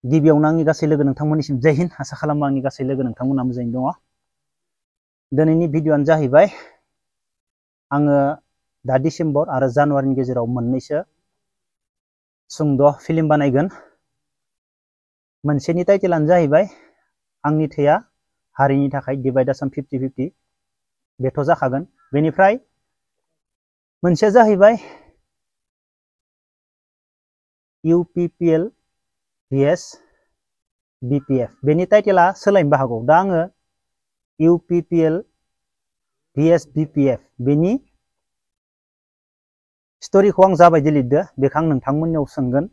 गिबियावनो आंनि गासै लोगो नोंथांमोननिसिम जय हिन्द आसा खालामो आंनि गासै लोगो नोंथांमोना मोजाङैनो दङ। दिनैनि भिडिअ'आनो जाहैबाय आङो दा डिसेम्बर आरो जानुवारिनि गेजेराव मोननैसो सुंद' फिल्म बानायगोन। मोनसेनि टाइटेलानो जाहैबाय आंनि थैया हारिनि थाखाय डिभाइड आसाम 50-50 बेथ' जाखागोन। बेनिफ्राय मोनसेया जाहैबाय UPPL vs BPF बेनि टाइटेला सोलायनोबो हागौ। दा आङो UPPL vs BPF बेनि स्ट'रिखौ आं जाबायदि लिरदो बेखौ आं नोंथांमोननियाव सोंगोन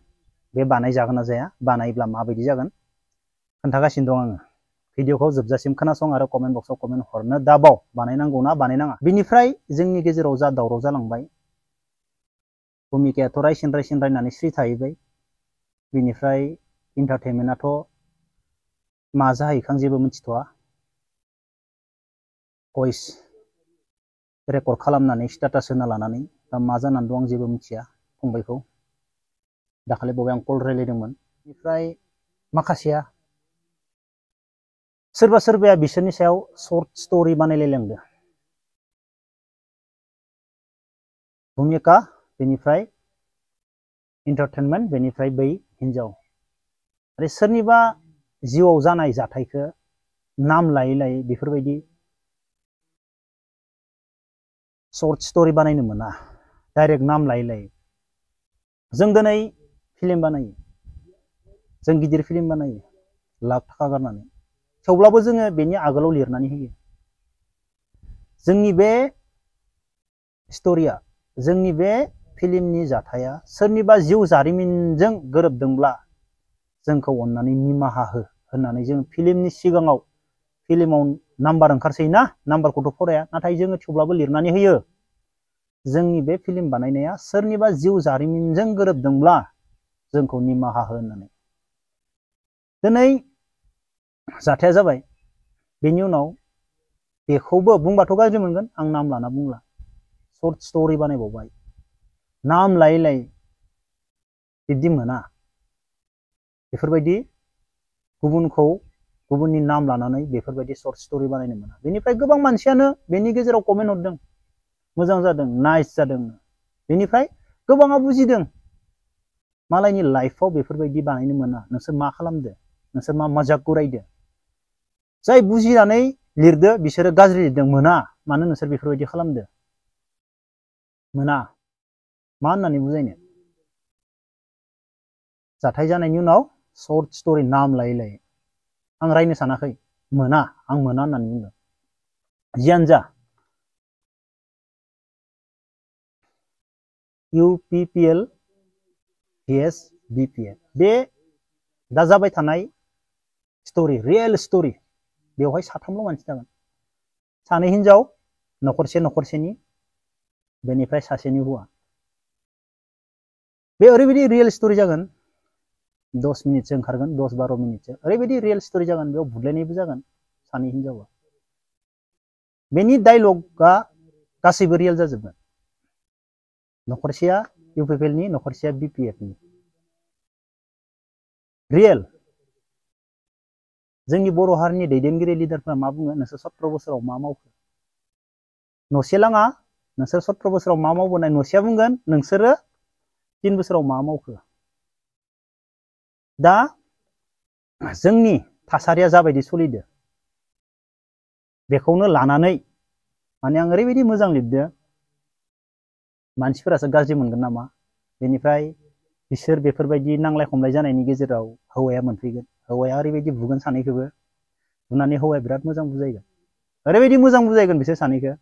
बे बानायजागोन ना जाया, बानायब्ला माबायदि जागोन खोन्थागासिनो दं आङो। भिडिअखौ जोबजासिम खोनासं आरो कमेन्ट बक्सआव कमेन्ट हरनो दाबाव बानायनांगौ ना बानायनाङा। बिनिफ्राय जोंनि गेजेराव जा दावराव जालांबाय, भुमिकायाथ' रायसिन रायनानै स्रि थाहैबाय। बिनिफ्राय इन्टारटेनमेन्टआथ' मा जाहैखां जेबो मिथिथ'आ। भइस रेकर्ड खालामनानै स्टेटास होना लानानै दा मा जानानै दं आं जेबो मिथिया। फंबायखौ दाखालि बावै आं कल रायलायदोंमोन। बेनिफ्राय माखासेया सोरबाया बिसोरनि सायाव सर्ट स्ट'रि बानायलायलांदो। भुमिका बेनिफ्राय इन्टारटेनमेन्ट बेनिफ्राय बै हिन्जाव आरो सोरनिबा जिउआव जानाय जाथायखौ नाम लायै लायै बेफोरबायदि सर्ट स्ट'रि बानायनो मोना, डाइरेक्ट नाम लायै लायै। जों दिनै फिल्म बानायो, जों गिदिर फिल्म बानायो लाख थाखा गारनानै, थेवब्लाबो जोङो बेनि आगोलाव लिरनानै होयो जोंनि बे स्ट'रिया, जोंनि बे फिल्मनि जाथाया सोरनिबा जिउ जारिमिनजों गोरोबदोंब्ला जोंखौ अननानै निमाहा हो होननानै जों फिल्मनि सिगाङाव, फिल्माव नाम्बार ओंखारसै ना, नाम्बारखौथ' फराया, नाथाय जोङो थेवब्लाबो लिरनानै होयो जोंनि बे फिल्म बानायनाया सोरनिबा जिउ जारिमिनजों गोरोबदोंब्ला जोंखौ निमाहा हो होननानै। दिनै जाथाया जाबाय, बेनि उनाव बेखौबो बुंबाथ' गाज्रि मोनगोन, आं नाम लाना बुंला, सर्ट स्ट'रि बानायबावबाय नाम लायै लायै। बिब्दि मोना, बेफोरबायदि गुबुननि नाम लानानै बेफोरबायदि सर्ट स्ट'रि बानायनो मोना। बेनिफ्राय गोबां मानसियानो बेनि गेजेराव कमेन्ट हरदों, मोजां जादों, नाइस जादों। बेनिफ्राय गोबाङा बुजिदों मालायनि लाइफआव बेफोरबायदि बानायनो मोना, नोंसोर मा खालामदो, नोंसोर मा मजाक उरायदो। जाय बुजिनानै लिरदो बिसोरो गाज्रि लिरदों, मोना, मानो नोंसोर बेफोरबायदि खालामदो, मोना, मा होननानै बुजायनो। जाथाय जानायनि उनाव सर्ट स्ट'रि नाम लायै लायै आं रायनो सानाखै, मोना, आं मोना होननानै बुंदों। जियानो जा UPPL vs BPF बे दा जाबाय थानाय स्ट'रि, रियेल स्ट'रि, बेवहाय साथामल' मानसि जागोन। सानै हिन्जाव, न'खरसेनि, बेनिफ्राय सासेनि हौवा। बे ओरैबायदि रियेल स्ट'रि जागोन, 10 मिनिटसो ओंखारगोन, 10-12 मिनिटसो, ओरैबायदि रियेल स्ट'रि जागोन, बेयाव बुलायनायबो जागोन सानै हिन्जावा। बेनि डायलगा गासैबो रियेल जाजोबगोन। न'खरसेया UPPLनि, न'खरसेया BPFनि। रियेल। जोंनि बर' हारिनि दैदेनगिरि लिडारफोरा मा बुङो, नोंसोर 17 बोसोराव मा मावखो? न'से लाङा, नोंसोर 17 बोसोराव मा मावबोनाय? न'सेया बुंगोन नोंसोरो 3 बोसोराव मा मावखो? दा जोंनि थासारिया जाबायदि सोलिदो बेखौनो लानानै माने आं ओरैबायदि मोजां लिरदो, मानसिफोरासो गाज्रि मोनगोन नामा। बेनिफ्राय बिसोर बेफोरबायदि नांलाय खमलाय जानायनि गेजेराव हौवाया मोनफैगोन, हौवाया ओरैबायदि बुगोन सानैखौबो, बुनानै हौवाया बिराद मोजां बुजायगोन, ओरैबायदि मोजां बुजायगोन बिसोर सानैखौ।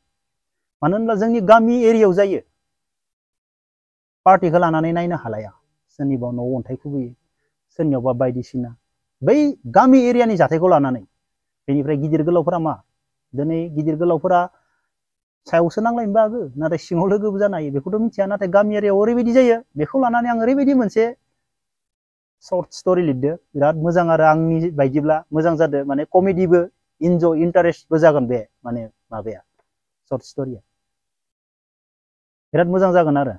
मानो होनब्ला जोंनि गामि एरियायाव जायो, पार्टिखौ लानानै नायनो हालाया, सोरनिबा न'आव अन्थाइ खुबैयो, सोरनियावबा बायदिसिना, बै गामि एरियानि जाथायखौ लानानै। बेनिफ्राय गिदिर गोलावफोरा मा, दिनै गिदिर गोलावफोरा सायावसो नांलायनोबो हागौ, नाथाय सिङाव लोगोबो जानो हायो, बेखौथ' मिथिया। नाथाय गामि एरियायाव ओरैबायदि जायो, बेखौ लानानै आं ओरैबायदि मोनसे सर्ट स्ट'रि लिरदो, बिराद मोजां आरो आंनि बायदिब्ला मोजां जादों, माने कमेडिबो, इन्जय, इन्टारेस्टबो जागोन बे माने माबाया सर्ट स्ट'रिया, बिराद मोजां जागोन आरो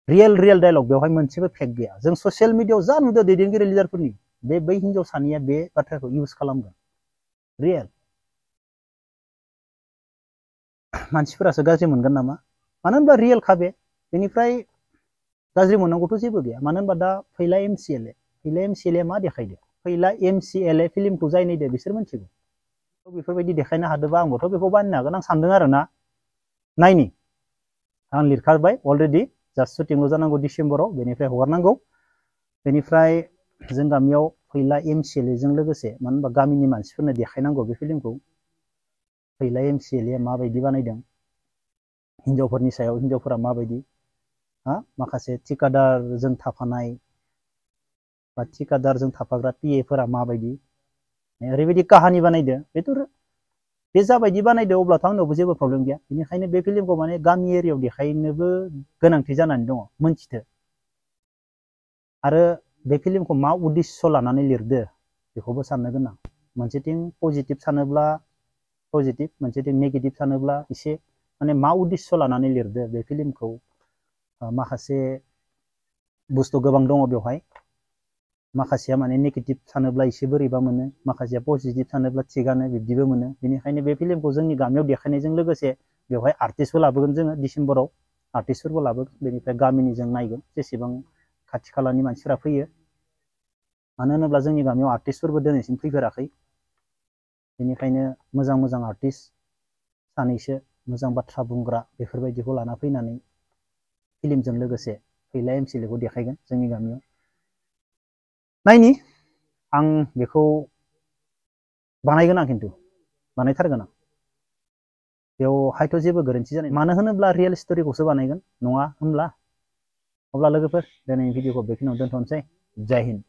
रियेल डायलग, बेवहाय मोनसेबो फेक गैया। जों ससियेल मिडियायाव जा नुदों दैदेनगिरि लिडारफोरनि बे बै हिनजाव सानैया बे बाथ्राखौ इउज खालामगोन रियेल मानसिफोरासो गाज्रि मोनगोन नामा मानो होनबा रियेल खा बे बेनिफ्राय गाज्रि मोननांगौथ' जेबो गैया मानो होनबा दा फैला एमसिएलए मा देखायदो फैला एमसिएलए फिल्मखौ जाय नायदो बिसोर मिथिगौ बेफोरबायदि देखायनो हादोंबा आंबोथ' बेखौ बानायनो हागोन आं सानदों आरो ना नायनि आं लिरखाबाय अलरेडि जास्ट शुटिंल' जानांगौ डिसेम्बराव बेनिफ्राय हगारनांगौ बेनिफ्राय जों गामियाव फैला एमसिएलएजों लोगोसे मानो होनबा गामिनि मानसिफोरनो देखायनांगौ बे फिल्मखौ फैला एमसिएलए माबायदि बानायदों हिनजावफोरनि सायाव हिनजावफोरा माबायदि माखासे थिकादारजों थाफानाय बा थिकादारजों थाफाग्रा पिएफोरा माबायदि ओरैबायदि काहानि बानायदो बेथ' बे जाबायदि बानायदो अब्लाथ' आंनावबो जेबो प्रब्लेम गैया बेनिखायनो बे फिल्मखौ माने गामि एरियायाव देखायनोबो गोनांथि जानानै दङ मोनथिदो आरो बे फिल्मखौ मा उद्देश्य लानानै लिरदो बेखौबो साननो गोनां मोनसेथिं पजिटिभ सानोब्ला पजिटिभ मोनसेथिं नेगेटिभ सानोब्ला एसे माने मा उद्देश्य लानानै लिरदो बे फिल्मखौ माखासे बुस्थु गोबां दङ बेवहाय माखासेया माने नेगेटिभ सानोब्ला एसे बोरैबा मोनो माखासेया पजिटिभ सानोब्ला थिगानो बिब्दिबो मोनो बेनिखायनो बे फिल्मखौ जोंनि गामियाव देखायनायजों लोगोसे बेवहाय आर्टिस्टबो लाबोगोन जोङो डिसेम्बराव आर्टिस्टफोरबो लाबोगोन बेनिफ्राय गामिनि जों नायगोन जेसेबां खाथि खालानि मानसिफोरा फैयो मानो होनोब्ला जोंनि गामियाव आर्टिस्टफोरबो दिनैसिम फैफेराखै बेनिखायनो मोजां मोजां आर्टिस्ट सानैसो मोजां बाथ्रा बुंग्रा बेफोरबायदिखौ लाना फैनानै फिल्मजों लोगोसे फैला एमसिएलएखौ देखायगोन जोंनि गामियाव नायनि आं बेखौ बानायगोन आं खिन्थु बानायथारगोन आं बेवहायथ' जेबो गोरोन्थि जानाय मानो होनोब्ला रियेल स्ट'रिखौसो बानायगोन नङा होनब्ला अब्ला लोगोफोर दिनैनि भिडिअखौ बेखिनियाव दोनथ'नोसै जय हिन्द